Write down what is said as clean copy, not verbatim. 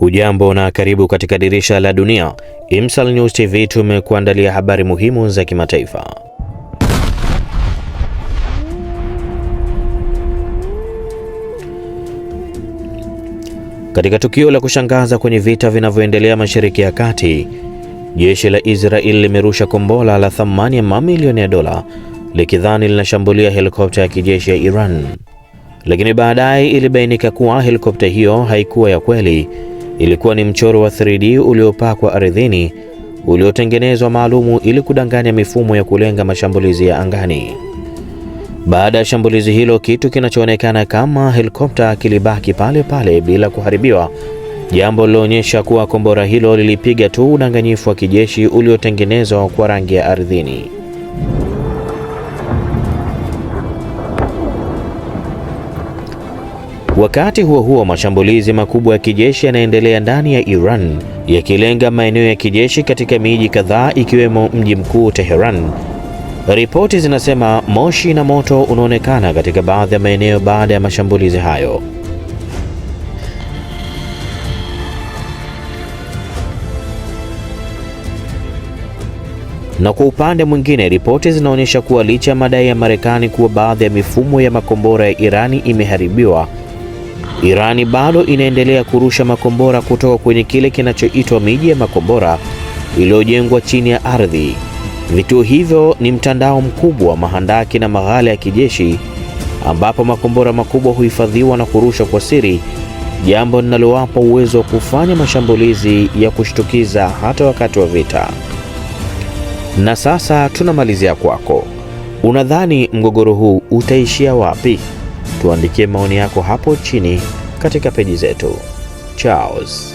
Hujambo na karibu katika Dirisha la Dunia. Imsal News TV tumekuandalia habari muhimu za kimataifa. Katika tukio la kushangaza kwenye vita vinavyoendelea Mashariki ya Kati, jeshi la Israel limerusha kombora la thamani ya mamilioni ya dola likidhani linashambulia helikopta ya kijeshi ya Iran, lakini baadaye ilibainika kuwa helikopta hiyo haikuwa ya kweli. Ilikuwa ni mchoro wa 3D uliopakwa ardhini uliotengenezwa maalumu ili kudanganya mifumo ya kulenga mashambulizi ya angani. Baada ya shambulizi hilo, kitu kinachoonekana kama helikopta kilibaki pale pale bila kuharibiwa, jambo liloonyesha kuwa kombora hilo lilipiga tu udanganyifu wa kijeshi uliotengenezwa kwa rangi ya ardhini. Wakati huo huo, mashambulizi makubwa ya kijeshi yanaendelea ndani ya Iran yakilenga maeneo ya kijeshi katika miji kadhaa ikiwemo mji mkuu Teheran. Ripoti zinasema moshi na moto unaonekana katika baadhi ya maeneo baada ya mashambulizi hayo. Na kwa upande mwingine, ripoti zinaonyesha kuwa licha ya madai ya Marekani kuwa baadhi ya mifumo ya makombora ya Irani imeharibiwa, Irani bado inaendelea kurusha makombora kutoka kwenye kile kinachoitwa miji ya makombora iliyojengwa chini ya ardhi. Vituo hivyo ni mtandao mkubwa wa mahandaki na maghala ya kijeshi ambapo makombora makubwa huhifadhiwa na kurushwa kwa siri, jambo linalowapa uwezo wa kufanya mashambulizi ya kushtukiza hata wakati wa vita. Na sasa tunamalizia kwako. Unadhani mgogoro huu utaishia wapi? Tuandikie maoni yako hapo chini katika peji zetu. Charles.